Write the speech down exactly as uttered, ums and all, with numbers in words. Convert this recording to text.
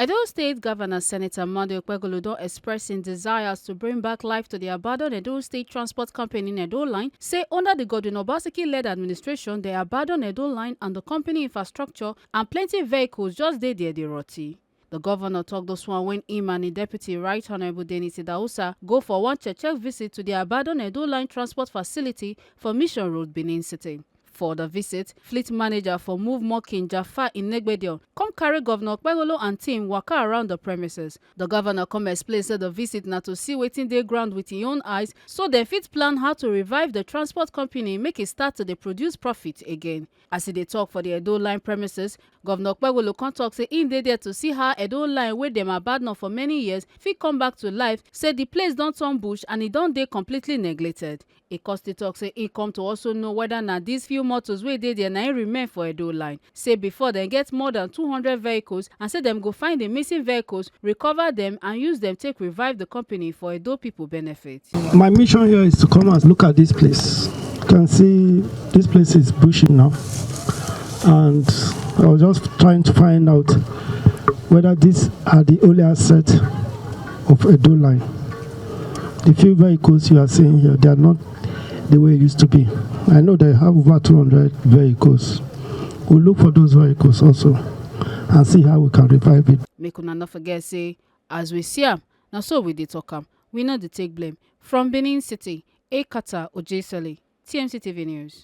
Edo State Governor Senator Monday Okpegolo don express im desires to bring back life to the abandoned Edo State Transport Company in Edo Line, say under the Godwin Obaseki-led administration, the abandoned Edo Line and the company infrastructure and plenty vehicles just dey there dey rotty. The governor talk this one when him and the deputy Right Honorable Dennis Idahosa go for one check-check visit to the abandoned Edo Line transport facility for Mission Road, Benin City. For the visit, fleet manager for Move Mokin Jafar Inegbedion come carry Governor Okpegolo and team waka around the premises. The governor come explain say the visit na to see wetin dey ground with im own eyes, so dem fit plan how to revive the transport company make e start to dey produce profit again. As e dey talk for the Edo Line premises, Governor Okpegolo come talk say im dey there to see how Edo Line, wey dem abandon for many years, fit come back to life, say the place don turn bush and e don dey completely neglected. E come still talk say e come to also know whether na these few motos wey dey there na im remain for Edo Line. Say before dem get more than two hundred vehicles, and say dem go find the missing vehicles, recover them, and use them take revive the company for Edo people benefit. My mission here is to come and look at this place. You can see this place is bushy now, and I was just trying to find out whether these are the only asset of Edo Line. The few vehicles you are seeing here, they are not the way it used to be. I know they have over two hundred vehicles. We'll look for those vehicles also and see how we can revive it. Make una no forget say, as we see am, na so we dey talk am. We no dey take blame. From Benin City, Ekata Ojesele, T M C T V News.